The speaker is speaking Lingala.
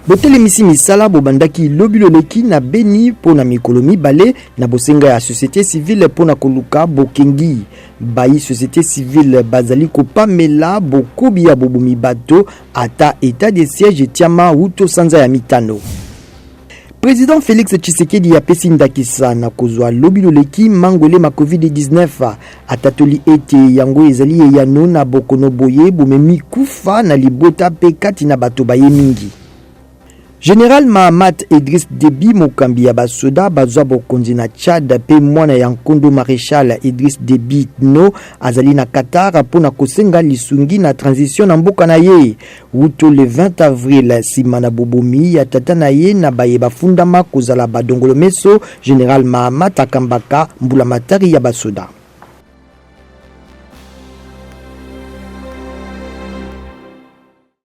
Botelemisi misala bobandaki lobi loleki na Beni mpo na mikolo mibale na bosenga ya societe civile mpo na koluka bokengi. Bayi societe civile bazali kopamela bokobi ya bobomi bato ata etat de siège etiama wuto sanza ya mitano. President Felix Tshisekedi apesi ndakisa na kozwa lobi loleki mangwele ma Covid-19. Atatoli ete yango ezali eyano na bokono boye bomemi kufa na libota mpe kati na bato baye mingi. General Mahamat Idriss Deby, mokambi ya basoda bazwa bokonzi na Tchad mpe mwana ya nkondo Marechal Idriss Deby Itno azali na Qatar mpo na kosenga lisungi na transition na mboka na ye wuto le 20 avril nsima na bobomi ya tata na ye na baye bafundama kozala badongolomeso. General Mahamat akambaka mbulamatari ya basoda.